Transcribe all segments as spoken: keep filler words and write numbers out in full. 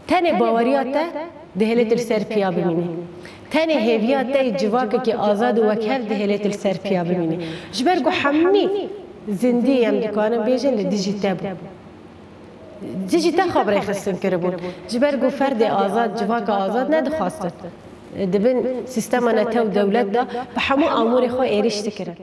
Tenê baweriya te dihêlê tu li ser piya bimînî. Tenê hêviya te yê civakekî azad û wekhev dihêlê tu li ser piya bimînî. Ji ber ku hemî zindî em dikarin bêjin li dijî te bû. Dijî te xwe bi rêxistin kiribûn. Ji ber ku ferdê azad, civaka azad nedixwastin di bin sîstema netew dewlet de bi hemû amûrê xwe êrîş dikirin.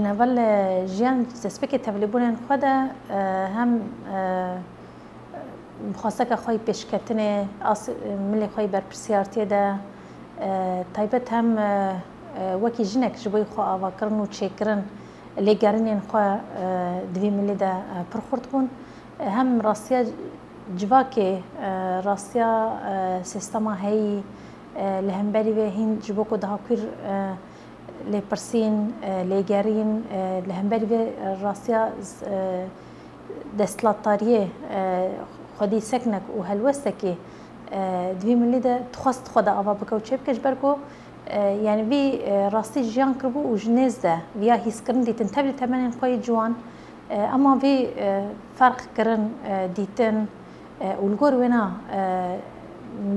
Li heval, e, jiyan destpêkê tevlîbûnên xwe de, e, hem, e, bi xwesteke xwe yî pêşketinê, as-, milê xwe yî berpirsiyartiyê de, e, taybet hem, e, e, wekî jinek ji bo yî xwe avakirin û çêkirin lêgerînên xwe, e, di vî milî de, e, pir xurt bûn. E, hem rastiya civakê, e, rastiya, e, sîstema heyî, e, li hemberî vê hîn ji bo ku daha kûr, e, lêpirsîn, e, lêgerîn, e, li hemberî vê rastiya, e, desthilatdariyê, e, xwedî seknek û helwestekî, e, di vî milî de dixwest xwe de ava bike û çêbike, ji ber ku, e, yanî vî, e, rastî jiyan kiribû û ji nêz de viya hîskirin dîtin tevlî temenên xwe yê ciwan, e, ema vî, e, ferq kirin, e, dîtin, e, û li gor wêna, e,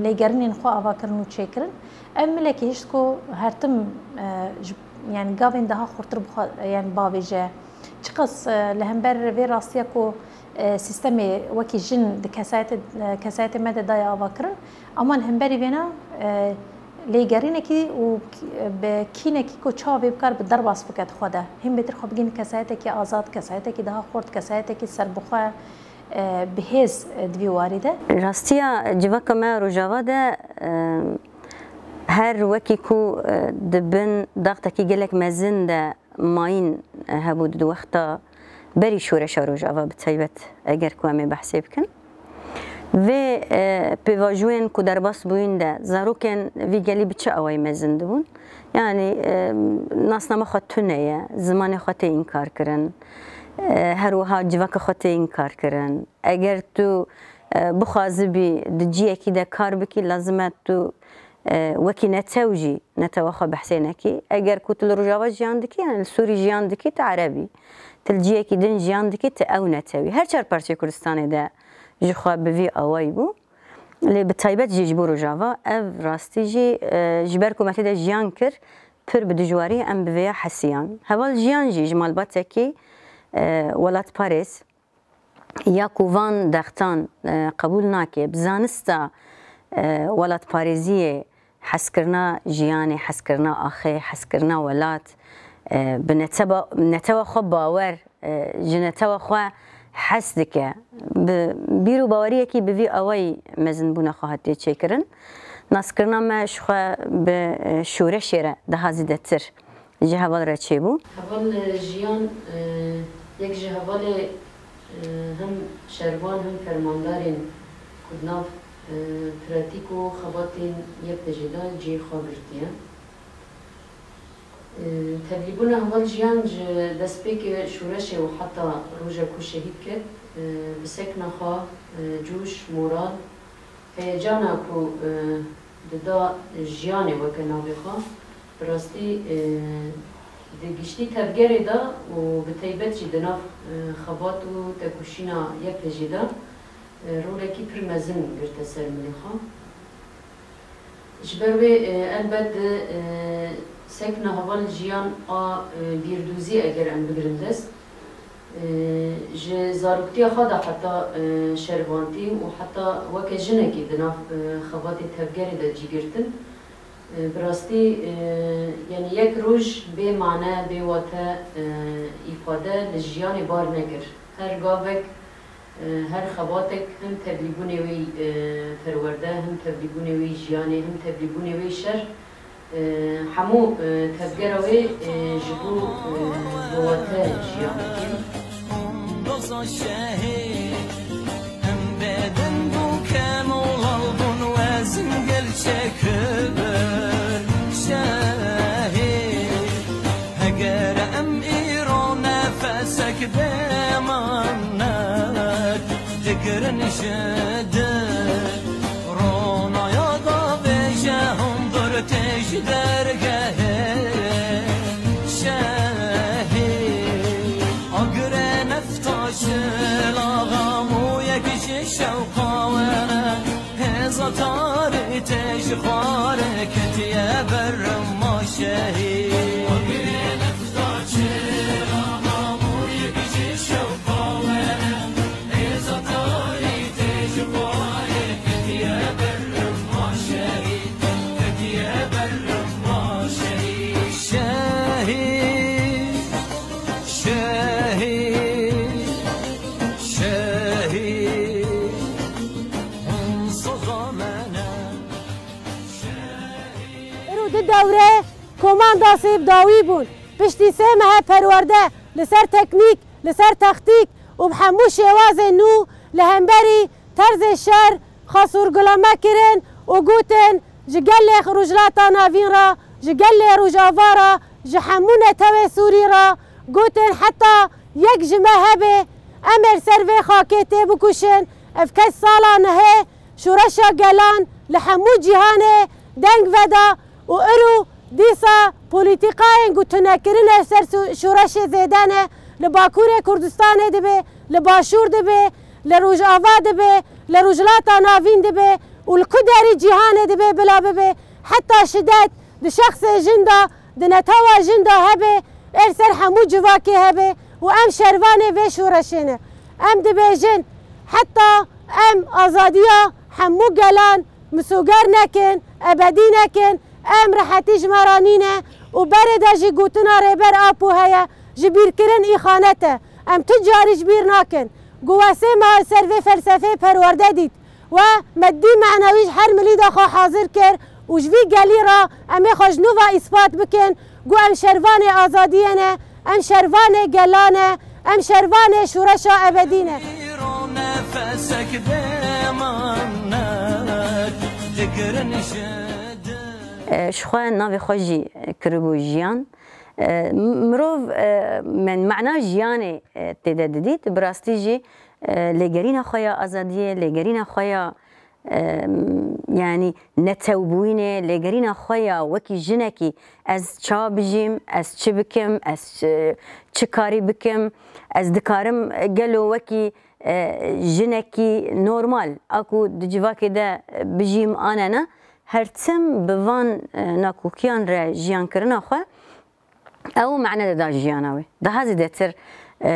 lêgerînên xwe ava kirin û çêkirin. Ev milekî hişt ku her tim, e, ji, yanî gavên daha xurtir bixwe, yanî bavêje. Çiqas, e, li hember vê rastiya ku, e, sîstemê wekî jin di kesayetê, e, kesayetê me de daye avakirin, ama li hemberî vêna, e, lêgerînekî û k-, bi kînekî ku çawa vê bikar bi derbas bike di xwe de. Hîn bêtir xwe bigihîne kesayetekî azad, kesayetekî daha xurt, kesayetekî serbixwe, e, bi hêz, e, di vî warî de. Rastiya civaka me ya Rojava de, e, her wekî ku, e, di bin daxtekî gelek mezin de mayîn, e, hebû di wexta berî şoreşa Rojava bi taybet eger ku em ê behsê bikin. Vê, e, pêvajoyên ku derbas bûyîn de zarokên vî gelî bi çi awayî mezin dibûn? Yanî, e, nasnama xwe tune ye, zimanê xwe tê înkar kirin, e, her wiha civaka xwe tê înkar kirin. Eger tu, e, bixwazibî di ciyekî de kar bikî, lazim e tu, e, wekî netew jî netewa xwe behsê nekî. Eger ku tu li Rojava jiyan dikî, yani li Sûrî jiyan dikî, tu Ereb î. Tu li ciyekî din jiyan dikî, tu ew netew î. Her çar parçeyê Kurdistanê de ji xwe bi vî awayî bû. Lê bi taybet jî ji bo Rojava ev rastî jî, e, ji ber ku me tê de jiyan kir, pir bi dijwarî em bi vêya hesiyan. Heval Jiyan jî ji malbatekî, e, welatparêz, ya ku van dextan, e, qebûl nake, bi zanista, e, welatparêziyê, hezkirina jiyanê, hezkirina axê, hezkirina welat, e, bi neteba-, netewa xwe bawer, e, ji netewa xwe hez dike. Bi bîr û baweriyekî bi vî awayî mezinbûna xwe hatiye çêkirin. Naskirina me ji xwe bi, e, şoreşê re daha zêdetir ji heval re çêbû. Heval, e, Jiyan, e, yek ji hevalê, e, hem şervan hem fermandarên ku di nav, e, pratîk û xebatên YPJ'ê de cihê xwe girtiye. E, tevlîbûna heval Jiyan ji destpêkê şoreşê û heta roja ku şehîd ket, e, bi sekna xwe, e, coş, moral, heyecana ku, e, Dida jiyanê weke navê xwe. Bi rastî, e, di giştî tevgerê de û bi teybet jî di nav, e, xebat û tekoşîna Y P G de, e, rolekî pir mezin girte ser milê xwe. Ji ber wê, e, elbet di, e, sekna heval jiyan a, e, bîrdûzî eger em bigirin dest, e, ji zaroktiya xwe de heta, e, şervantî û heta weke jinekî di nav, e, xebatê tevgerê de cî girtin. E, bi rastî, e, yanî yek roj bê mane, bê wate, e, îfade li jiyanê bar nekir. Her gavek, e, her xebatek him tevlîbûnê wê, e, perwerde, him tevlîbûnê wê jiyanê, him tevlîbûnê wê şer, e, hemû, e, tevgera wê, e, ji bo, e, bi wate jiyan dikin. Doza şehîd, him bêdin bû, kemolal bûn, wezin gel çekibir şehîd. Heger em îro nefesek bê manek digirin ji di ronaya gavê ji hundir tê ji dergehê şehîd. Agirê nefta şila xamûyek ji şewqa were. Hêza tarî tê ji xwarê ketiye ber ma şehîd. Şehîd, şehîd, şehîd. Îro di dewre komandasê bi dawî bûn. Piştî sê mehe perwerde li ser teknîk, li ser textîk û bi hemû şêwazên nû li hemberî terzê şer xwe sûrgulame kirin û gotin, ji gelê Rojhilata Navîn re, ji gelê Rojava re, ji hemû netewê Sûrî re, gotin, heta yek ji me hebe, em ê li ser vê xakê têbikuşin. Ev kes sala nehê şoreşa gelan li hemû cîhanê deng veda û îro dîsa polîtîkayên ku tunekirinê ser şo-, şoreşê zêde ne, li Bakurê Kurdistanê dibe, li Başûr dibe, li Rojava dibe, li Rojhilata Navîn dibe û li ku derî cîhanê dibe bila bibe. Heta şidet di şexsê jin de, di netewa jin de hebe, ê li ser hemû civakê hebe û em şervanê vê şoreşê ne. Em dibêjin, heta em azadiya hemû gelan misoger nekin, ebedî nekin, em rehetî ji me re nîne û berê de jî gotina Rêber Apo heye, ji bîrkirin îxanet e. Em tu carî ji bîr nakin. Ku we sê meha li ser vê felsefeyê perwerde dît. We meddî menewî ji her milî de xwe hazir kir û ji vî gelî re em ê xwe ji nû ve îspat bikin ku em şervanê azadiyê ne, em şervanê gelan e, em şervanê şoreşa ebedî ne. Îro nefesek bê manek digirin ji di. E, ji xwe navê xwe jî kiribû jiyan. E, m-, mirov, e, men-, mana jiyanê, e, tê de didît. Bi rastî jî, e, lêgerîna xwe ya azadiyê, lêgerîna xwe ya, e, yanî netewbûyînê, lêgerîna xwe ya wekî jinekî ez ça bijîm, ez çi bikim, ez, e, çi karî bikim, ez dikarim gelo wekî, e, jinekî normal, a ku di civakê de bijîm anena, her tim bi van, e, nakokiyan re jiyankirina xwe, ew mane dida jiyana wê. Daha zêdetir, e,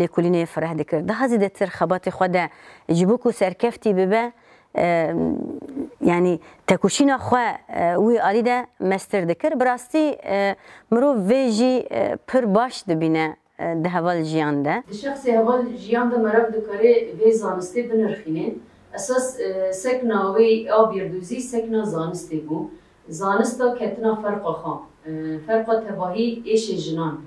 lêkolînê fireh dikir. Daha zêdetir xebatê xwe de ji bo ku serkeftî bibe, e, yanî tekoşîna xwe, e, wî alî de mestir dikir. Bi rastî, e, mirov vê jî, e, pir baş dibîne, e, di heval jiyan de. Di şexsê heval jiyan de meriv dikare vê zanistê binirxîne. Esas, e, sekna wê a bîrdûzî sekna zanistê bû. Zanista ketina ferqa xwe, e, ferqa tevahî êşê jinan.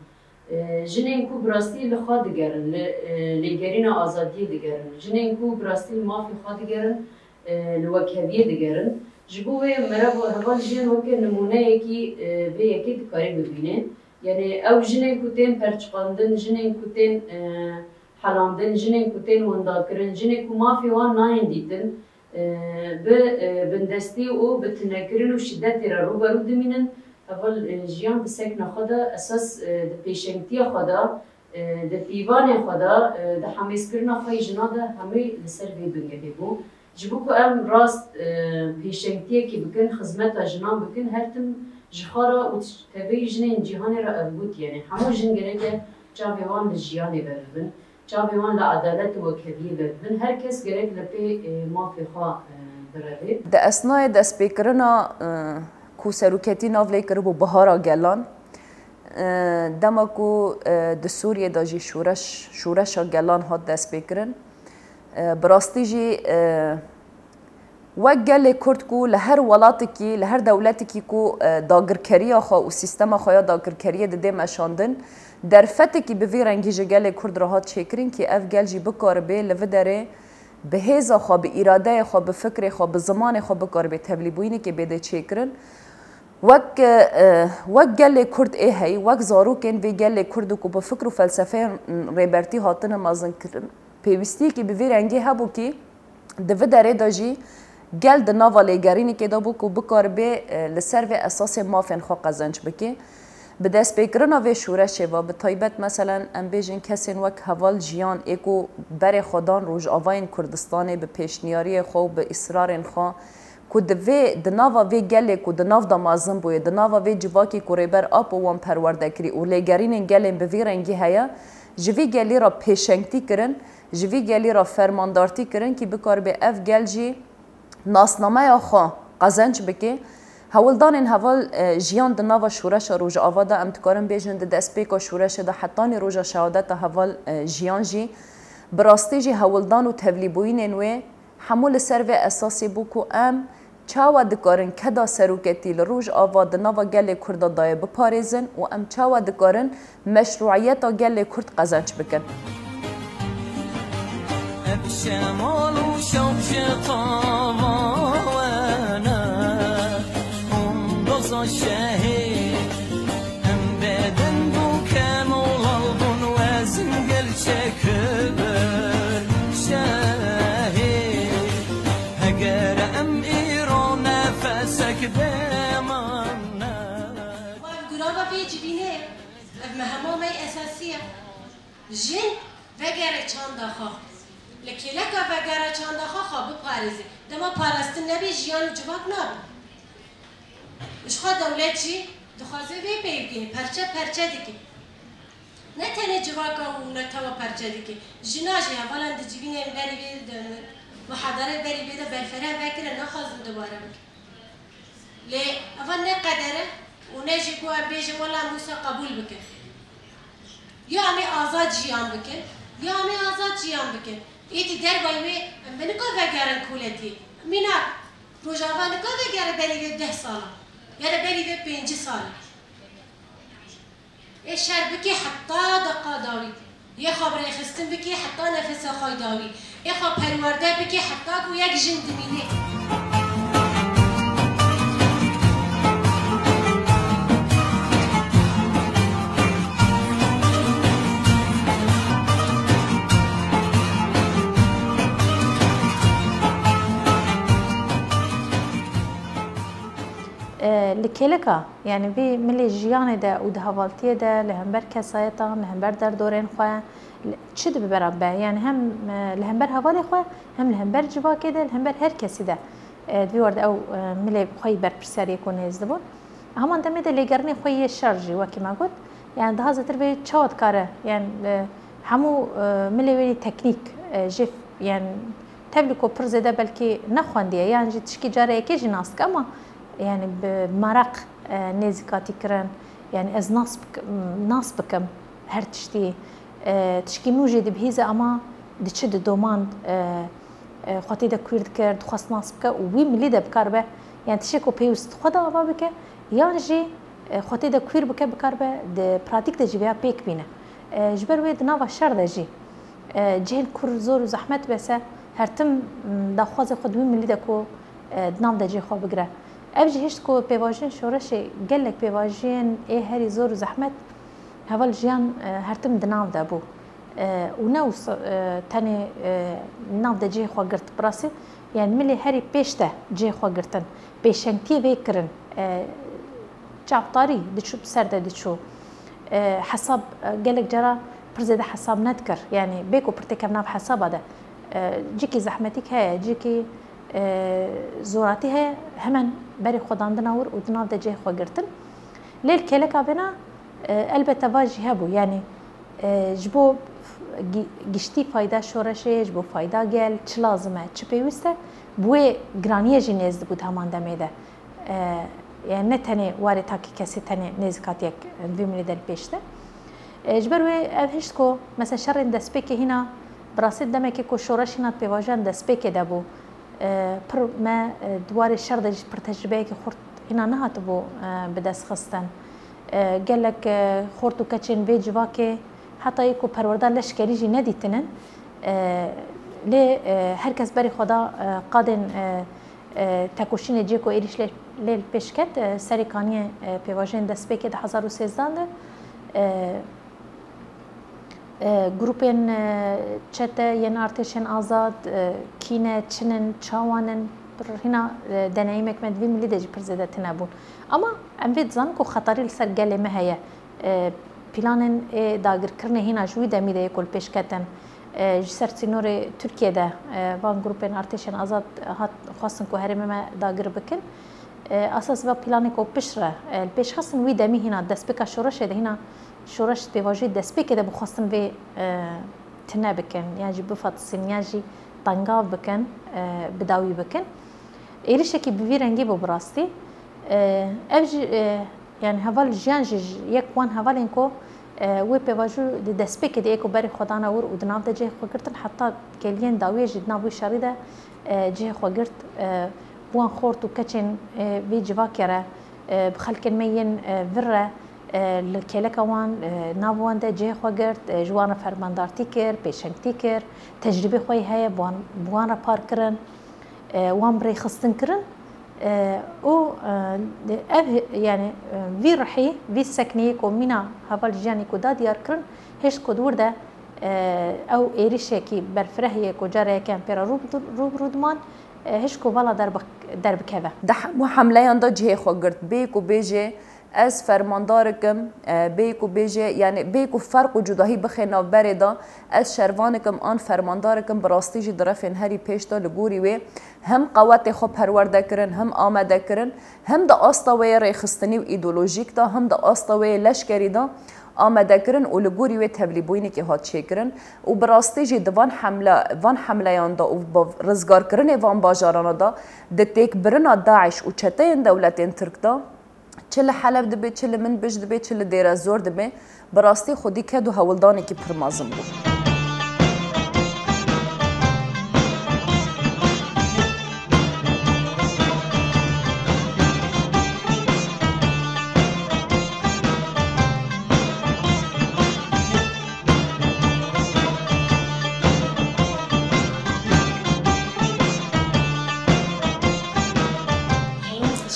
E, jinên ku bi rastî li xwe digerin, li, e, lêgerîna azadiyê digerin, jinên ku bi rastî li mafê xwe digerin, e, li wekheviyê digerin. Ji bo wê meriv û heval jiyan weke nimûneyekî, e, vê yekê dikare bibîne. Yanî ew jinên ku tên perçiqandin, jinên ku tên, e, helandin, jinên ku tên windakirin, jinên ku mafê wan nayên dîtin, e, bi, e, bindestî û bi tunekirin û şidetê re rûberû dimînin. Heval, e, jiyan di sekna xwe de esas, e, di pêşengtiya xwe de, e, di pîvanê xwe de, e, di hemêzkirina xwe yê jina de hemû li ser vê bingehê bû. Ji bo ku em rast, e, pêşengtiyekê bikin, xizmeta jinan bikin, her tim ji xwe re û teveyî jinên cîhanê re ev gotiye, yanî hemû jin gereke çavê wan li jiyanê ve bibin, çavê wan li edalet û wekheviyê ve bibin, her kes gerek li pê, e, mafê xwe, e, birevê. Di esnayê destpêkirina, e, ku seroketî nav lê kiribû Bihara Gelan, e, dema ku, e, di Sûriyê de jî şoreş, şoreşa gelan hat destpêkirin, e, bi rastî jî, e, wek gelê Kurd ku li her welatekî, li her dewletekî ku, e, dagirkeriya xwe û sîstema xwe ya dagirkeriyê didê meşandin, derfetekî bi vî rengî ji gelê Kurd re hat çêkirin kî ev gel jî bikaribe li vî derê bi hêza xwe, bi îradeyê xwe, bi fikrê xwe, bi zimanê xwe bikaribe tevlîbûyînekê bêde çêkirin. Wek, e, wek gelê Kurd ê heyî, wek zarokên vê gelê Kurd û ku bi fikr û felsefeyên Rêbertî hatine mezinkirin, pêwîstiyekî bi vî rengî hebû kî di vî derê de jî gel di nava lêgerînekê de bû ku bikaribe, e, li ser vê esasê mafên xwe qezenc bike. Bi destpêkirina vê şoreşê ve, bi taybet, meselen, em bêjin kesên wek Heval Jiyan ê ku berê xwe dan Rojavayên Kurdistanê bi pêşniyariyê xwe û bi israrên xwe, ku di vê, di nava vê gelê ku di nav de mezin bûye, di nava vê civakê ku Rêber Apo wan perwerde kirî û lêgerînên gelên bi vî rengî heye, ji vî gelî re pêşengtî kirin, ji vî gelî re fermandartî kirin kî bikaribe ev gel jî nasnameya xwe qezenc bike. Hewldanên heval, e, jiyan di nava şoreşa Rojava de, em dikarin bêjin di destpêka şoreşê de hetanî roja şehadeta heval, e, jiyan jî, bi rastî jî hewldan û tevlîbûyînên wê hemû li ser vê esasê bû ku em çawa dikarin keda seroketî li Rojava di nava gelê Kurda dayê biparêzin û em çawa dikarin meşrûiyeta gelê Kurd qezenc bikin. Ev şemal û şewqê tava wene, ondoza şehîd. Em bêdeng bû, kemolal bûn, wezin gel çekibir şehîd. Heger em îro nefesek bêman ne. Ev gurava vê civînê ye. Ev mehema me esasî ye. Jin vegere çanda xwe. Li kêleka vegere çanda xwe, xwe biparêze. Dema parastin nebe, jiyan û civak nabe. Ji xwe dewlet jî dixwaze vê pey bikê, perçe perçe dike. Ne tenê civaka û netewa perçe dike. Jina jî hevalan di civînên berî vê de, muhadere berî vê de berfireh vekire, naxwazin dubare bike. Lê eva ne qeder e û ne jî ku em bêjin wela em wisa qebûl bikin. Ya em ê azad jiyan bikin, ya em ê azad jiyan bikin. Êdî dervayî wê em ê nika vegerin koletiyê. Mînak, Rojava nika vegere berî vê deh sala, ya da berî vê pêncî sala. Ê şer bikê heta deqa dawî. Yê xwe bi rêxistin bikê heta nefesa xwe dawî. Ê xwe perwerde bikê heta ku yek jin dimînê. E, li kêleka, yanî vî milê jiyanê de û di hevaltiyê de li hember kesayetan, li hember derdorên xwe, li, çi dibe bera be? Yanî hem, e, li hember hevalê xwe, hem li hember civakê de, li hember her kesî de, e, di vî war de ew, e, milê xwe yî berpirsiyariyê ku nêz dibûn. Heman demê de lêgerînê xwe yê şer jî, wekî me got, yanî daha zêtir vê çawa dikare, yanî, e, hemû, e, milê wê yî teknîk, e, jê, yanî tevlî ku pir zêde belkî nexwendiye, yan jî tişkî cara yekê jî nas dike, ama yanî bi meraq, e, nêzîkatî kirin. Yanî ez nas bik-, nas bikim her tiştî. E, tişkî nû jî dibihîze, ama diçi di doman, e, e, xwe tê de kuîr dikir, dixwest nas bike û wî milî de bikaribe, yanî tiştê ku pêwîst xwe de ava bike, yan jî, e, xwe tê de kuîr bike, bikaribe di pratîk de jî vêya pêk bîne. E, ji ber wê di nava şer de jî, e, cihên kur zor û zehmet bese, her tim, m, daxwazê xwe di wî milî de ku, e, di nav de cihê xwe bigire. Ev jî hişt ku pêvajoyên şoreşê, gelek pêvajoyên ê herî zor û zehmet, heval jiyan, e, her tim di nav de bû. E, û ne wisa, e, tenê, e, nav de cihê xwe girt. Bi rastî Yani milê herî pêş de cihê xwe girtin, pêşengtiyê vê kirin, e, çavtarî diçû, bi ser de diçû. E, hesab, e, gelek cara pir zêde hesab nedikir. Yani bê ku pir têkevin nav hesaba de, e, cikî zehmetîk heye, cikî, e, zoratî heye, hemen berê xwe dandina wir û di nav de cihê xwe girtin. Lê li kêleka vêna, e, elbette va jî hebû. Yani, e, ji bo gi-, giştî fayda şoreşê, ji bo fayda gel, çi lazim e, çi pêwîst e, bi wê giraniyê jî nêz dibû di heman demê de. E, yani ne tenê warê takî kesê tenê nêzîkatiyek, e, vê milê de li pêş de. E, ji ber wê ev hişt ku, mesela şerên destpêkê hîna, bi rastî demekê ku şoreş hîna pêvajoyan destpêkê de bû. E, pir me, e, di warê şer de jî pir tecrûbeyekî xurt hîna nehatibû, e, bi dest xistin. E, gelek, e, xort û keçên vê civakê heta yê ku perwerda leşkerî jî nedîtinin. E, lê, e, her kes berî xwe da, e, qadên, e, e, tekoşînê cihê ku êrîş lê, lê li pêş ket, e, serê kaniyê, e, pêvajoyên destpêkê di hezar û sêzdan de, e, e, grûpên, e, çete yên artêşên azad, e, kî ne, çi nin, çawa nin, pir hîna, e, deneyîmek me di vî milî de jî pir zêde tune bûn. Ama em vê dizanin ku xeterî li ser gelê me heye. E, planên ê dagirkirinê hîna ji wî demî de yê ku li pêş ketin. E, ji ser sînorê Tirkiyê de, e, van grûpên artêşên azad hat, xwestin ku herêmê me dagir bikin. E, esas va planê ku piştre, e, li pêş xistin wî demî hîna destpêka şoreşê de hîna şoreş pêvajoyê destpêkê de bi xwestin vê, e, tune bikin, yan jî bifetisînin, yan jî tengav bikin, e, bi dawî bikin. Êrişekî bi vî rengî bû bi rastî. E, ev jî, e, yani heval jiyan jî ji yek wan hevalên ku, e, wê pêvajo di destpêkê de ê ku berê xwe dana wir û di nav de cihê xwe girtin, heta kêliyên dawiyê jî di nav wî şerî de, e, cihê xwe girt. E, bi wan xort û keçên, e, vê civakê re, e, bi xelkên me yên, e, vir re, e, li kêleka wan, e, nav wan de cihê xwe girt, e, ji wan re fermandartî kir, pêşengtî kir, tecrûbê xwe yê heye, bi wan, bi wan re par kirin, e, wan bi rêxistin kirin, e, û, e, ev, yani, e, vî rihî, vî sekniyê ku mîna heval jiyanê ku da diyar kirin, hişt ku di wir de, e, ew êrişekî berfireh yê ku cara yeke em pê re rû bi rû diman, e, hişt ku vala derbi-, derbikeve. Di hemû hemleyan de cihê xwe girt. Bê ku bêjê, ez fermandarik im, e, bê ku bêjê, yani bê ku ferq û cudahî bixê navberê de, ez şervanik im an fermandarik im, bi rastî jî di refên herî pêş de li gorî wê hem qewetê xwe perwerde kirin, hem amade kirin, hem di asta wê yê rêxistinî û îdeolojîk de, hem di asta wê yê leşkerî de amade kirin û li gorî wê tevlîbûyînekê hat çêkirin û bi rastî jî di van hemle, van hemleyan de û bi rizgarkirinê van bajarana de, di têkbirina DAIŞ û çeteyên dewletên Tirk de, çi li Heleb dibe, çi li Minbij dibe, çi li Dêrezor dibe, bi rastî xwedî ked û hewldanekî pir mezin bû.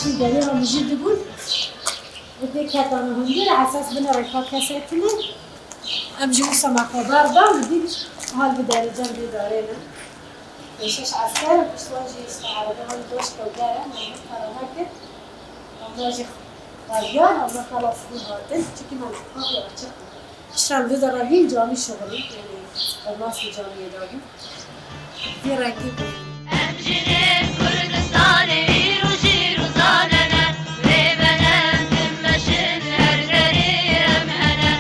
Şimdi geliyor, müjde bu. Bi pêketana hundir esas bine rêka kesê tune. Em jî wisa me xwe berdan û dît hal bi derecem vê darê ne. Pêşeş esker, pişt wan jî işte erebe han doş kewgere, me hep karana kir. Wana jî xwariyan, wana xelas bû hatin. Çikî me kapî açik bû. Şem vê de re hîn camî şixulî, yanî xemasî camiyê de bû. Vî rengî bû. Em jinên Kurdistanê îro jîr û zane ne, rêvene em dimeşin her derê em hene.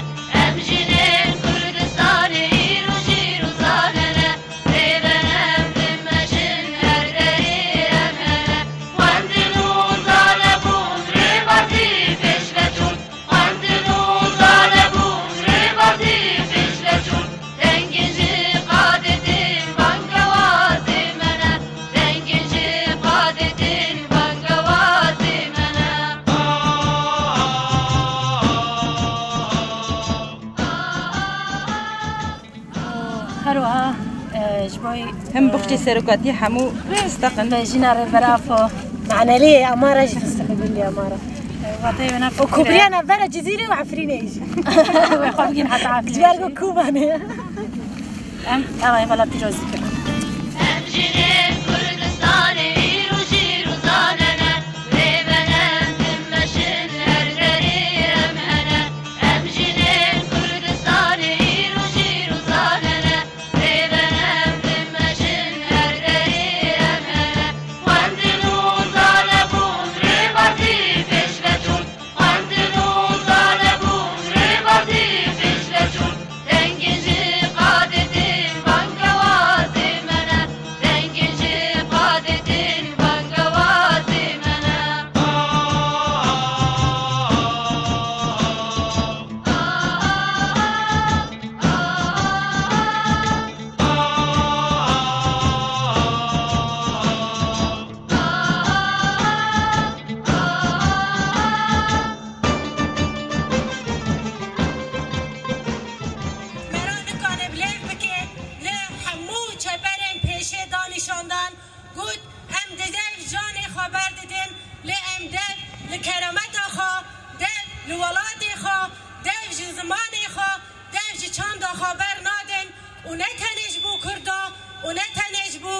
Em jinên Kurdistanê îro jîr û zane ne, rêvene em dimeşin her derê em hene. Xwendin û zane bûn rêbazî pêş ve çûn. Xwendin û zane bûn rêbazî pêş ve çûn. Dengên jê qadê tên bangewazê me ne. Dengên jê qadê tên bangewazê me ne. Her wiha, e, ji bo, him e, bixçê serokatiyê hemû fistaqin. Mejîna Rêber Apo. Manelî Amara jî fistaqî gundî Amara. Vateyê wena û kubriya navbera Cizîrê û Efrînê jî. Wê xwe bigîn heta Efrînê. Ji ber ku Kobanê ye. Em ava hevala pîroz dikin. Em jinên Kurdistanê Ji welatê xwe, dev ji zimanê xwe, dev ji çanda xwe bernadin û ne tenê ji bo Kurda û ne tenê ji bo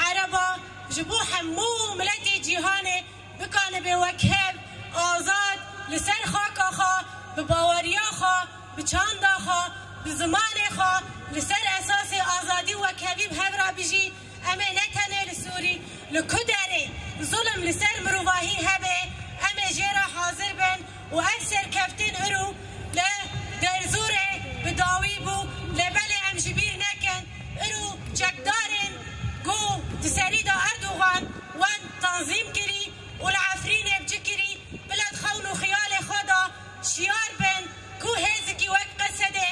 Ereba, ji bo hemû miletê cîhanê bikanibe wek hev azad li ser xaka xwe, bi baweriya xwe, bi çanda xwe, bi zimanê xwe, li ser esasê azadî û wekhevî bi hev re bijî. Em ê ne tenê li Sûrî, li ku derê zulm li ser mirovahî hebe, em ê jê re hazir bin û ev serkeftin îro li Derzorê bi dawî bû, lê belê em ji bîr nekin, îro çekdarên ku di serî de Erdogan wan tanzîm kirî û li Efrînê bi cî kirî, bila di xewn û xiyalê xwe de şiyar bin ku hêzikî wek Qesedê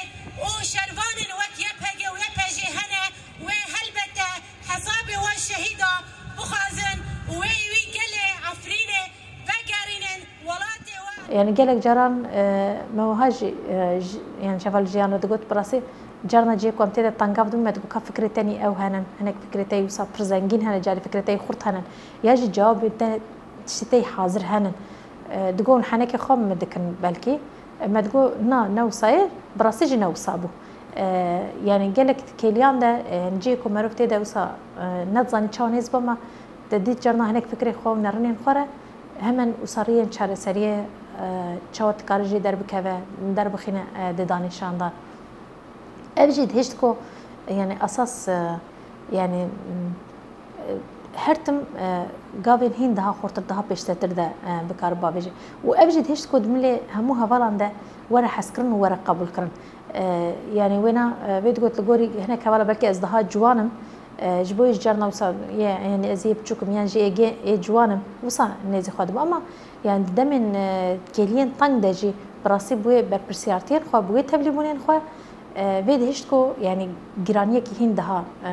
û şervanên wek YPG û YPJ hene, wê helbete hesabê wan şehîda bixwazin û wê wî gelê Efrînê vegerînin welatê wan. Yani gelek caran e, me wiha jî e, ji- yani şeval jiyan re digot, bi rastî carna cihê ku em tê de tengav dibin, me digot ka fikrê te nî ew henin, hinek fikrê te yî wisa pir zengîn hene, carî fikrê te yî xurt henin, ya jî cewabên te, tiştê te yî hazir henin. E, digot hûn henekê xwe min dikin belkî. E, me digot na, ne wisa ye, bi rastî jî ne wisa bû. E, yani gelek kêliyan de e, cihê ku merov tê de wisa e, nedizanî çawa nêz be, me te dît carna hinek fikrê xwe û nerinên xwe re hemen wisa riyên çareseriyê e, çawa dikare jê derbikeve, derbixîne e, dida nîşandan. Ev jî dihişt ku yani esas e, yani m, e, her tim e, gavên hîn daha xurtir, daha pêştetir de e, bikare bavêje. Û ev jî dihişt ku di milê hemû hevalan de were hezkirin û were qebûlkirin. E, yani wêna e, vê digot li gorî hinek hevala belkî ez daha ciwan im, e, ji bo yê ji carna wisa yê, yani ez yê biçûk im yan jî êgê ê ciwan im, wisa nêzî xwe dibim. Ama yani di demên e, kêliyên teng de jî bi rastî bi wê berpirsiyartiyên xwe, bi wê tevlîbûnên xwe e, vê dihişt ku yani giraniyekî hîn daha e,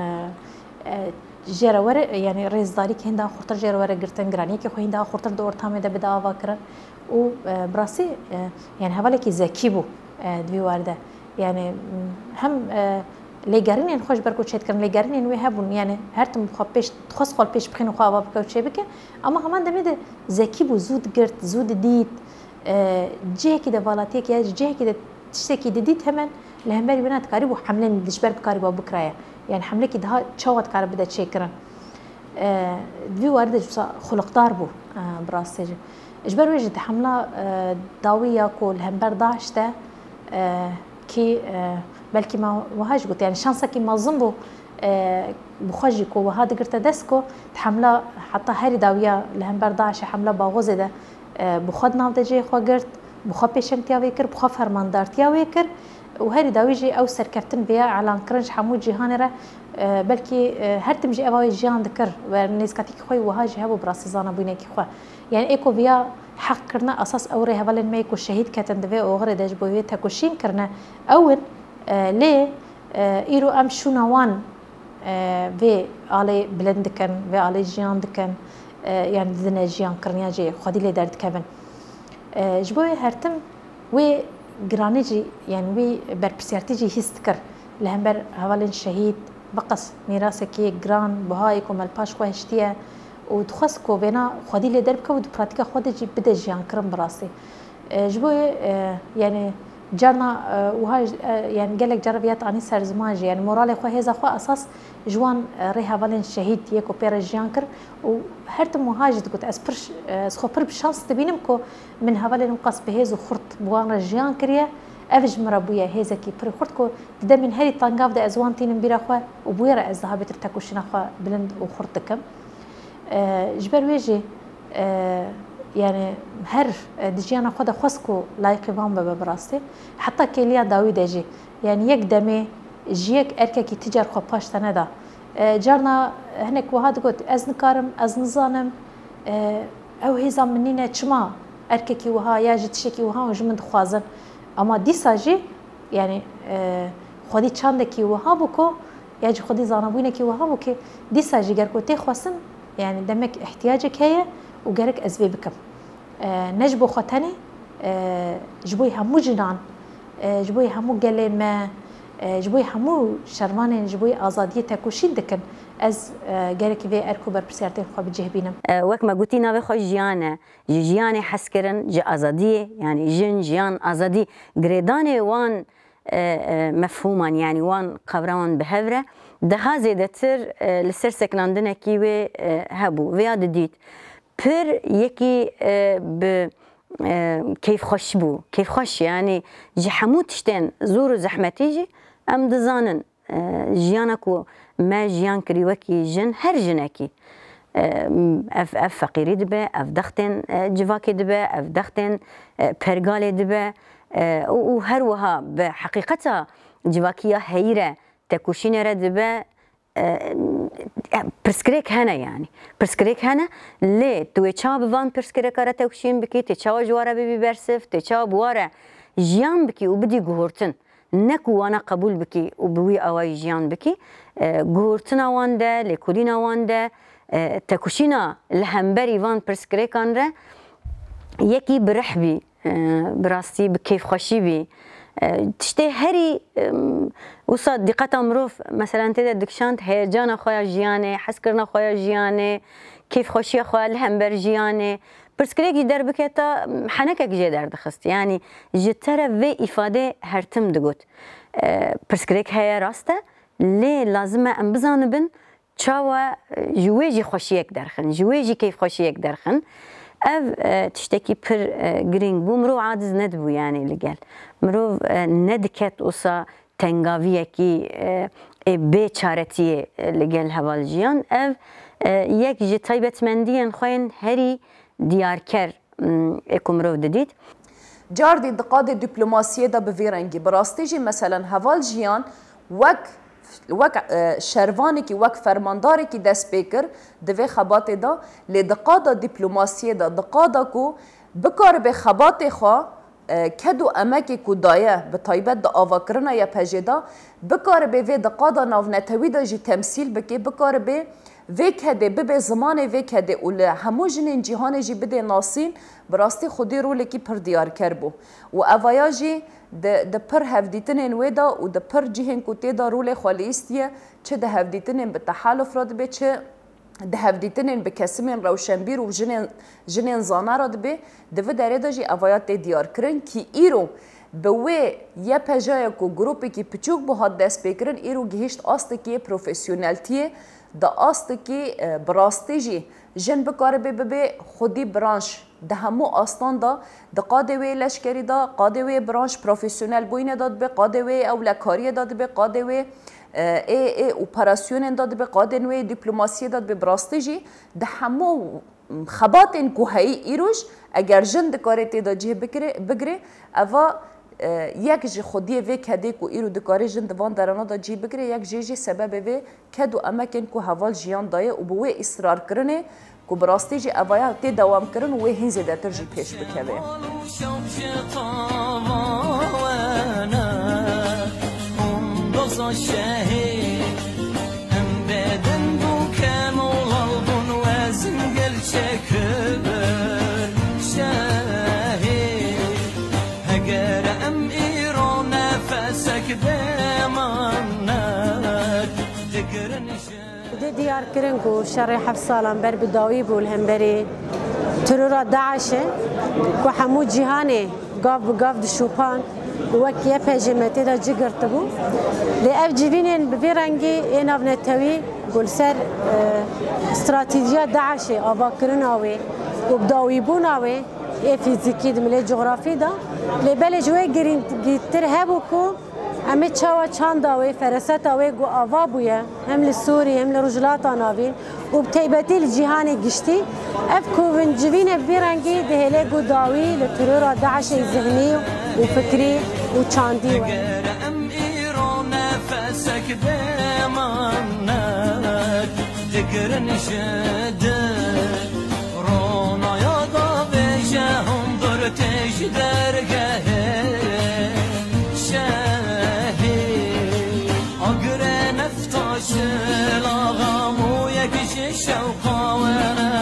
e, jê re were, yani rêzdarîkî hîn daha xurtir jê re were girtin, giraniyekî xwe hîn daha xurtir di ortamê de bide avakirin û e, bi rastî e, yani hevalekî zekî bû e, di vî warî de. Yani m, hem e, lêgerînên xwe ji ber ku çêdikirin, lêgerînên wê hebûn, yani her tim xwe pêş, dixwest xwe li pêş bixîne, xwe ava bike û çêbike, ama heman demê de zekî bû, zû digirt, zû didît, e, cihekî de valatiyekî ya ji cihekî de tiştekî didît, hemen li hemberî wê ne dikarîbû hemlên dijber bikarîbû bikiraya. Yani hemlekî daha çawa dikare bide çêkirin. E, di vî warî de jî wisa xuliqdar bû e, bi rastî jî. Ji ber wê jî di hemla e, dawî ya ku li hember DAIŞ de e, kî e, belkî me wiha jî got, yani şansekî mezin bû e, bi xwe jî ku wiha digirte dest ku di hemla heta herî dawiya li hember DAIŞê hemla Baxozê de e, bi xwe di nav de cihê xwe girt, bi xwe pêşengtiya wê kir, bi xwe fermandartiya wê kir û herî dawî jî ew serkeftin vêya elan kirin ji hemû cîhanê re, e, belkî e, her tim jî eva wê jiyan dikir, we nêzîkatîkî xwe yî wiha jî hebû bi rastî zanabûyinekî xwe. Yani ê ku vêya heq kirine, esas ew rêhevalên me yê ku şehîd ketin di vê oxirê de ji bo wê tekoşîn kirine, ew in, e, lê e, îro em şûna wan e, vê alê bilind dikin, vê alê jiyan dikin, e, yani didine jiyan kiriniya jê xwedî lê derdikevin. E, ji bo wê her tim wê giranî jî, yani wî berpirsiyartî jî hîs dikir li hember hevalên şehîd, biqas mîrasekî giran, buha yê ku me li paş xwe hiştiye û dixwest ku vêna xwedî lê derbike û di pratîka xwe de jî bide jiyan kirin bi rastî. E, ji bo yê, e, yani carna e, wiha e, yani gelek cara viya anî ser ziman jî, yani moralê xwe, hêza xwe esas ji wan e, rêhevalên şehîd yê ku pê re jiyan kir û her tim wiha jî digot, ez pir ş- e, ez xwe pir bi şans dibînim ku min hevalên wiqas bi hêz û xurt bi wan re jiyan kiriye. Ev ji min re bûye hêzekî pir xurt ku di demên herî tengav de ez wan tînim bîra xwe û bi wê re ez daha bêtir tekoşîna xwe bilind û xurt dikim. E, ji ber wê jî e, yani her e, di jiyana xwe de xwest ku layîqî van bibe bi rastî. Heta kêliya dawî de jî, yani yek demê ji yek erkekî ti car xwe paş te neda. E, carna hinek wiha digot, ez nikarim, ez nizanim, e, ew hêza min nîne, çima erkekî wiha ya jî tiştekî wiha hûn ji min dixwazin. Ama dîsa jî, yani e, xwedî çandekî wiha bû ku ya jî xwedî zanabûyinekî wiha bû ku dîsa jî ger ku tê xwestin, yani demek ihtiyacek heye û gerek ez vê bikim. E, ne ji bo xwe tenê, e, ji bo hemû jinan, e, ji bo hemû gelê me, e, ji bo hemû şervanên ji bo azadiyê tekoşîn dikin. Ez, e, gerekî vê erk û berpirsiyartên xwe bi cih bînim. E, wek me gotî, navê xwe Jiyan e. Ji jiyanê hezkirin, ji azadiyê, yanî jin, jiyan, azadî, girêdanê wan, e, e, mefhûman, yanî wan qewreman bi hev re daha zêdetir, e, li ser sekinandinekî wê, e, hebû. Vêya didît. Pir yekî, e, bi, e, keyfxweş bû. Keyfxweş, yanî ji hemû tiştên zor û zehmetî jî em dizanin. E, jiyana ku me jiyan kirî wekî jin, her jinekî, e, ev, ev feqîrî dibe, ev dextên, e, civakê dibe, ev dextên, e, pergalê dibe, e, û, û her wiha bi heqîqeta civakiya heyî re, tekoşînê re dibe, e, e, pirsgirêk hene yanî. Pirsgirêk hene, lê tu wê çawa bi van pirsgirêka re tekoşîn bikî, tê çawa ji wa re bibî bersiv, tê çawa bi wa re jiyan bikî û bidî guhortin. Ne ku wana qebûl bikî û bi wî awayî jiyan bikî, e, guhortina wan de, lêkolîna wan de, e, tekoşîna li hemberî van pirsgirêkan re yekî bi rih bî, e, bi rastî bi kêfxweşî bî. E, tiştê herî, e, wisa dîqeta mirov, meselen, tê de dikişand heyecana xwe ya jiyanê, hezkirina xwe ya jiyanê, kêfxweşiya xwe ya li hember jiyanê. Pirsgirêk jî derbiketa, henekek jê derdixist. Yanî ji te re vê îfadê her tim digot. E, pirsgirêk heye, rast e, lê lazim e em bizanibin çawa, e, ji wê jî xweşiyek derxin, ji wê jî keyfxweşiyek derxin. Ev, e, tiştekî pir, e, girîng bû. Mirov aciz nedibû, yanî li gel. Mirov, e, nediket wisa tengaviyekî, e, ê bê çaretiyê, e, li gel heval jiyan. Ev, e, yek ji taybetmendiyên xwe yên herî diyarker, m, ê ku mirov didît. Cardî di qadê dîplomasiyê de bi vî rengî. Bi rastî jî, meselen, heval jiyan wek, wek, e, şervanekî, wek fermandarekî dest pê kir di vê xebatê de, lê di qada dîplomasiyê de, di qada ku bikaribe xebatê xwe, e, ked û emekê ku daye, bi taybet di avakirina Y P J de, bikaribe vê di qada navnetewî de jî temsîl bike, bikaribe vê kedê bibe zimanê vê kedê û li hemû jinên cîhanê jî bidê nasîn, bi rastî xwedî rolekî pir diyarker bû. Û evaya jî di, di pir hevdîtinên wê de û di pir cihên ku tê de rolê xwe lîstiye, çi di hevdîtinên bi tehaluf re dibe, çi di hevdîtinên bi kesimên rewşenbîr û jinên, jinên zana re dibe, di vi derê de jî evaya tê diyarkirin kî îro bi wê Y P J ye ku grûpekî piçûk bû hat destpêkirin, îro gihîşt astekî yê profesyoneltiyê, di astekî, e, bi rastî jî jin bikaribe bibe xwedî branş. Di hemû astan de, di qadê wê leşkerî de, qadê wê branş profesyonel bûyîne de dibe, qadê wê ewlekariyê de dibe, qadê wê, e, ê, ê operasyonên de dibe, qadên wê dîplomasiyê de dibe. Bi rastî jî di hemû xebatên ku heyî îroj, eger jin dikare tê de cih bikire, bigire, eva, e, yek ji xwediyê vê kedê ku îro dikare jin di van derana de cih bigire, yek jê jî sebebê vê ked û emekên ku heval jiyan daye û bi wê îsrarkirinê ku bi rastî jî evaya tê dewamkirin û wê hîn zêdetir jî pêş bikeve. Heger em îro nefesek bê man ne, dikirin ji Dê diyar kirin ku şerê heft salan ber bi dawî bû li hemberî terora DAIŞ'ê, ku hemû cîhanê gav bi gav dişopand û wek Y P J me tê de cih girtibû. Lê ev civînên bi vî rengî ê navnetewî ku li ser, e, stratejiya DAIŞ'ê, avakirina wê û bi dawîbûna wê ê fîzîkî di milê cografî de, lê belê ji wê girîngîtir hebû ku Em ê çawa çanda wê, feraseta wê ku ava bûye, hem li Sûrî, hem li Rojhilata Navîn û bi taybetî li cîhanê giştî, ev ku bin civîne bi vî rengî dihêle ku dawî li terora DAIŞ'ê zihnî û fikrî û çandî we. Eger em îro nefesek bê man ne, dikirin ji di Ronaya da vêje hundir tê ji dergehê şehî. Agirê nefta şila xamûyek ji şewqa we ne.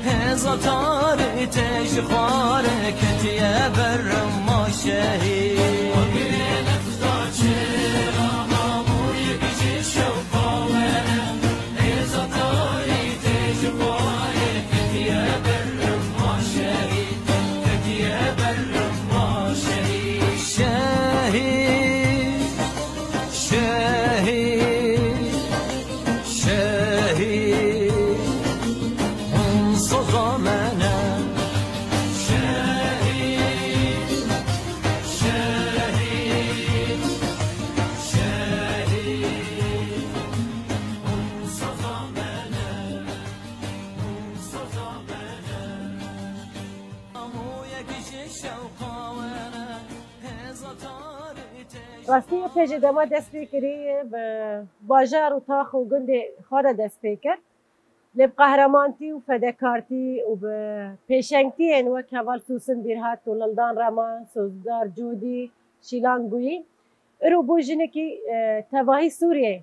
Hêza tarî tê ji xwarê ketiye ber ma şehî. Agirê nefta şila xamûyek ji şewqa we ne. Rastî YPJ dema dest pê kirî, bi bajar û tax û gundê xwe de dest pê kir. Lê bi qehremanî û fedekarî û bi pêşengtiyên wek heval Sûsin Bîrhat û Lildan Reman, Sozdar Cûdî, Şîlan Guyî, îro bû jinekî, e, tevahî Sûriyê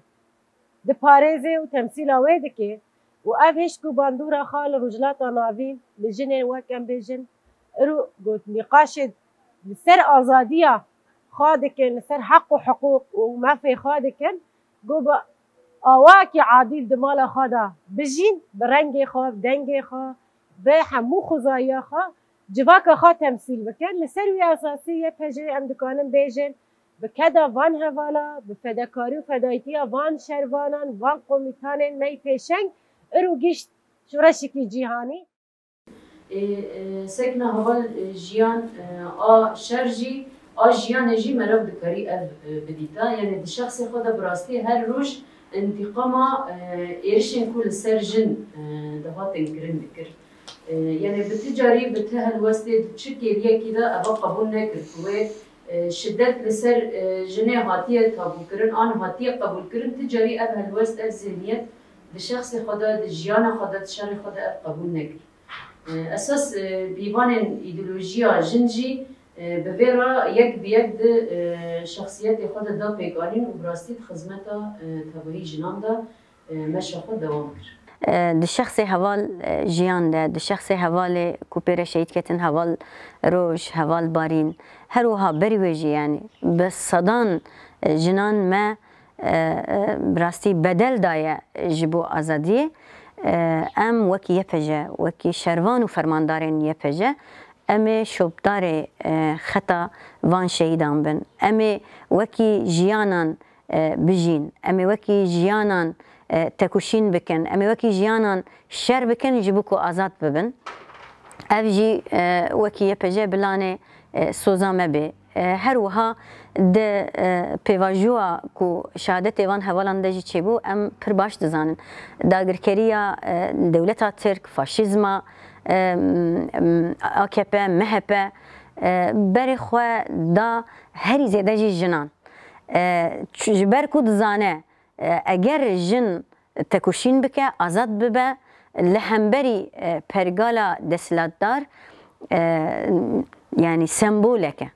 diparêze û temsîla wê dike û ev hişk û bandora xwe li Rojhilata Navîn li jinên wek em bêjin, îro got nîqaşê li ser azadiya xwe dikin, li ser heq û hiqûq û mafê xwe dikin, got bi awakî adîl di mala xwe de bijîn, bi rengê xwe, bi dengê xwe, bi hemû xuzayiya xwe, civaka xwe temsîl bikin. Li ser wî esasî YPJ em dikarin bêjin, bi keda van hevala, bi fedekarî û fedayîtiya van şervanan, van komîtanên me yî pêşeng, îro gihîşt şoreşekî cîhanî. Ê, e, sekna heval, e, jiyan, e, a şer jî, a jiyanê jî meriv dikarî ev, e, bidîta. Yanî di şexsê xwe de bi rastî her roj întîqama, e, êrişên ku li ser jin, e, dihatin kirin dikir. E, yanî bi ti carî, bi ti helwestê, di çi kêliyekî de eva qebûl nekir ku wê, e, şidet li ser, e, jinê hatiye tabûkirin an hatiye qebûlkirin, ti carî ev helwest, ev zihniyet di şexsê xwe de, di jiyana xwe de, di şerê xwe de ev qebûl nekir. E, esas, e, pîvanên îdeolojiya jin jî, e, bi vê re yek bi yek di, e, şexsiyetê xwe de da pêkanîn û bi rastî di xizmeta, e, tevahî jinan de, e, meşa xwe dewam kir. E, di şexsê heval, e, jiyan de, di şexsê hevalê ku pê re şehîd ketin, heval Roj, heval Barîn, her wiha berî wê jî, yanî bi sedan, e, jinan me e, e, bi rastî bedel daye ji bo azadiyê. E, em wekî YPJ, wekî şervan û fermandarên YPJ, em ê şopdarê, e, xeta van şehîdan bin. Em ê wekî jiyanan, e, bijîn. Em ê wekî jiyanan, e, tekoşîn bikin. Em ê wekî jiyanan şer bikin ji bo ku azad bibin. Ev jî, e, wekî YPJ bilanê, e, soza me bê. E, her wiha di, e, pêvajoya ku şehadetê van hevalan de jî çêbû, em pir baş dizanin. Dagirkeriya, e, dewleta Tirk, faşîzma, e, m-, m-, AKP, MHP, e, berê xwe da herî zêde jî jinan. E, çi-, ji ber ku dizane, e, eger jin tekoşîn bike, azad bibe, li hemberî, e, pergala desthilatdar, e, yanî sembolek e.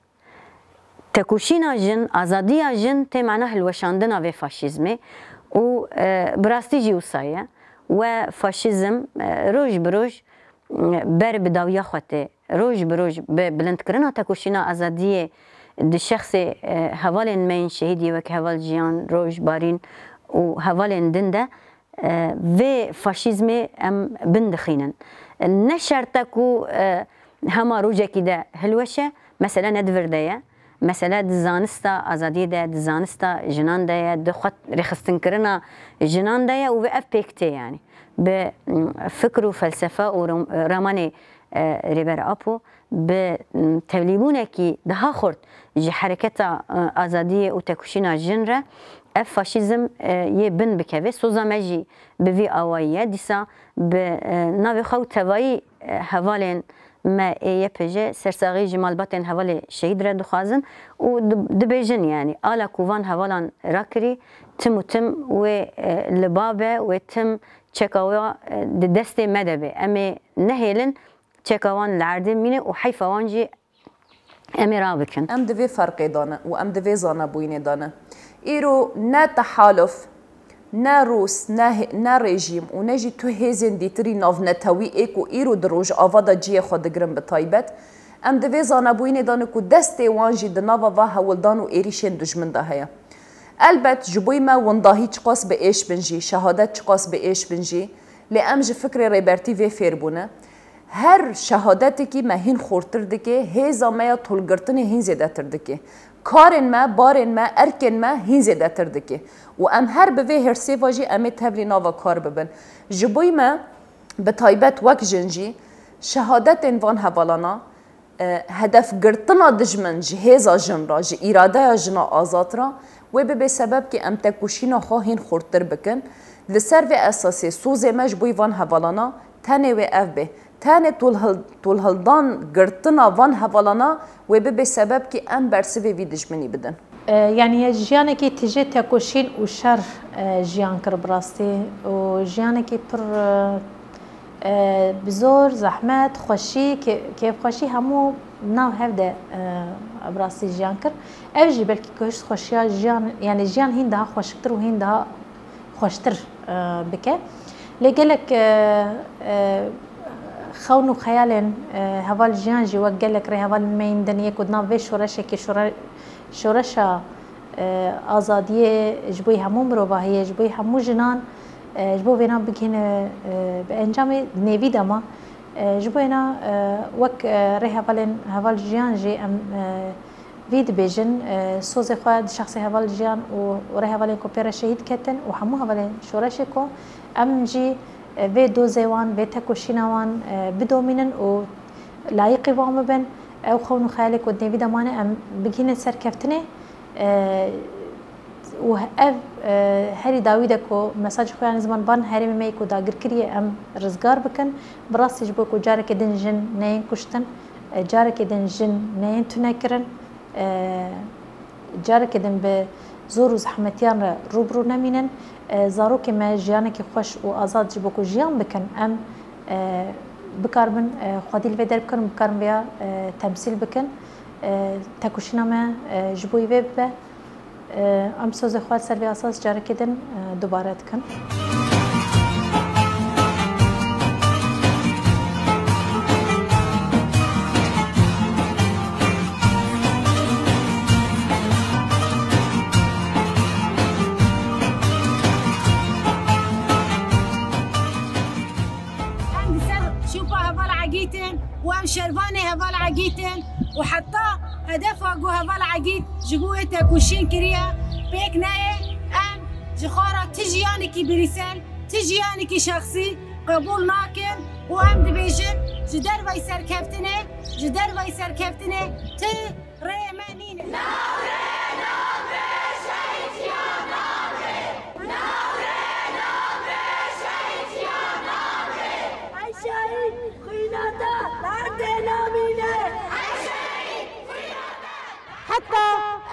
Tekoşîna jin, azadiya jin tê mana hilweşandina vê faşîzmê û, e, bi rastî jî wisa ye. We faşîzm, e, roj bi roj, e, ber bi dawiya xwe tê. Roj bi roj bi bilindkirina tekoşîna azadiyê di şexsê, e, hevalên me yên şehîdî wek heval Jiyan, Roj, Barîn û hevalên din de, e, vê faşîzmê em bin dixînin. Ne şert e ku, e, hema rojekî de hilweşe, mesele ne di vir de ye. Mesele di zanista azadiyê de, di zanista jinan de ye, di xwe rêxistinkirina jinan de ye û vê ev pêk tê, yanî bi, m, fikr û felsefe û rom-, ramanê, e, Rêber Apo, bi, m, tevlîbûnekî daha xurt ji hereketa, e, azadiyê û tekoşîna jin re ev faşîzm, e, yê bin bikeve. Soza me jî bi vî awayî ye. Dîsa bi, e, navê xwe û tevayî, e, hevalên me ê YPJ sersaxî ji malbatên hevalê şehîd re dixwazin û di-, dibêjin, yanî ala ku van hevalan rakirî, tim û tim wê, e, li ba be, wê tim çeka wa, e, di destê me de be. Em ê nehêlin çeka wan li erdê bimîne û heyfa wan jî em ê rabikin. Em di vê ferqê de ne û em di vê zanebûyînê de ne. Îro ne tehaluf, ne Rûs, ne hê-, ne rejîm û ne jî tu hêzên dîtirî navnetewî ê ku îro di Rojava de cihê xwe digirin bi taybet, em di vê zanebûyînê de ne ku destê wan jî di nava va hewldan û êrîşên dijmin de heye. Elbet ji bo me windahî çiqas bi êş bin jî, şehadet çiqas bi êş bin jî, lê em ji fikrê Rêbertî vê fêr bûne. Her şehadetekî me hîn xurtir dike, hêza me ya tolgirtinê hîn zêdetir dike. Karên me, barên me, erkên me hîn zêdetir dike. Û em her bi vê hêrsê ve jî em ê tevlî nava kar bibin. Ji bo me bi taybet wek jin jî şehadetên van hevalana, e, hedefgirtina dijmin ji hêza jin re, ji îradeya jina azad re, wê bibe sebebkê em tekoşîna xwe hîn xurttir bikin. Li ser vê esasê sozê me ji bo van hevalana tenê wê ev bê. Tenê tolhil-, tolhildan girtina van hevalana wê bibe sebeb kî em bersivê vî dijminî bidin. E, yanî ya jiyanekî tijê tekoşîn û şer, e, jiyan kir bi rastî. Û jiyanekî pir, e, e, bi zor, zehmet, xweşî, kê-, kêfxweşî hemû nav hev de, e, bi rastî jiyan kir. Ev jî belkî ku hişt xweşiya jiyan, yanî jiyan hîn daha xweşiktir û hîn daha xweştir, e, bike. Lê gelek, e, e, xewn û xeyalên, e, heval jiyan jî wek gelek rêhevalên me yên din yê ku di nav vê şoreşekê, şore-, şoreşa, e, azadiyê ji bo hemû mirovahiyê, ji bo hemû jinan, e, ji bo vêna bigihîne, e, bi encamê nêvî de ma. E, ji bo êna, e, wek, e, rêhevalên heval jiyan jî em, e, Vî dibêjin, e, sozê xwe di şexsê heval jiyan û, û rêhevalên ku pê re şehîd ketin û hemû hevalên şoreşê ku em jî, e, vê dozê wan, vê tekoşîna wan, e, bidomînin û layîqî wan bibin. Ew xewn û xeyalê ku di nêvî de mane em bigihînin serkeftinê, e, û ev, e, herî dawî de ku mesajê xwe yanî ziman van herêmê me yê ku dagirkirî ye em rizgar bikin. Bi rastî ji bo ku carekê din jin neyên kuştin, e, carekê din jin neyên tunekirin. E, carekê din bi zor û zehmetiyan re rû bi rû nemînin. E, zarokê me jiyanekî xweş û azad ji bo ku jiyan bikin, em, e, bikaribin, e, xwedî li vê derbikin û bikaribin vêya, e, temsîl bikin. E, tekoşîna me, e, ji bo wî vê bibe. E, em sozê xwe li ser vê esas carekê din, e, dubare dikin. Em li ser şopa heval Egît in û em şervanê heval Egît in û heta hedefa ku heval Egît ji bo wê tekoşîn kiriye pêk neyê, em ji xwe re ti jiyanekî birîsel, ti jiyanekî şexsî qebûl nakin û em dibêjin, ji derveyî serkeftinê, ji derveyî serkeftinê ti rê me nîne. Navê, navê şehîdiyan navê. Navê, navê şehîdiyan navê. Ey şehîd, xwîna te derdê namîne. Ey şehîd, xwîna te Heta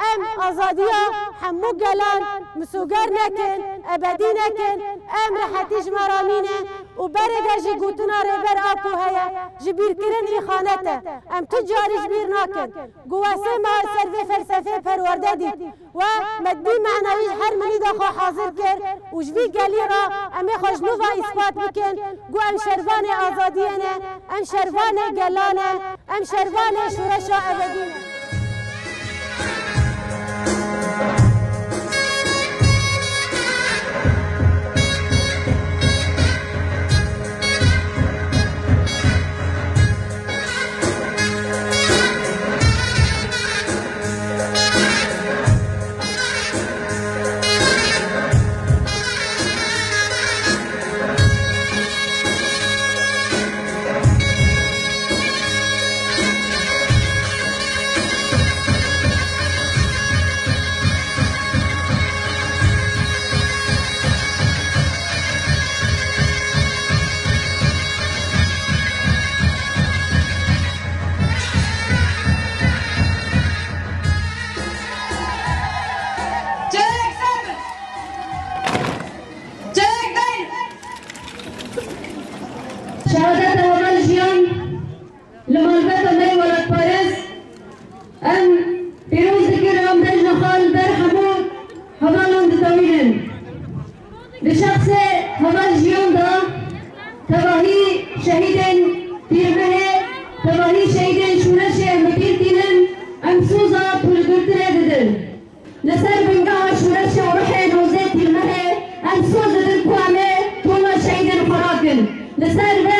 em azadiya hemû gelan misoger nekin, ebedî nekin, em rehetî ji me re nîne û berê de jî gotina Rêber Apo heye, ji bîrkirin îxanet e. Em tu carî ji bîr nakin. Guwesê me ser vê felsefê perwerde dît. We me dî menawî ji her milî de xwe hazir kir û ji vî gelî re em ê xwe ji nû ve îspat bikin ku em şervanê azadiyê ne, em şervanê gelan e, em şervanê şoreşa ebedî ne. Şehadeta heval jiyan li malbata me yê welatparêz, em pîroz dikin, em bejna xwe li ber hemû hevalan ditewînin. Di şexsê heval jiyan de tevahî şehîdên Pîrmehê, tevahî şehîdên şoreşê em bi bîr tînin, em soza pûlgirtinê didin. Li ser bingeha şoreşê û ruhê nozê Pîrmehê em soz didin ku em ê tona şehîdên xwe rakin. Li ser vê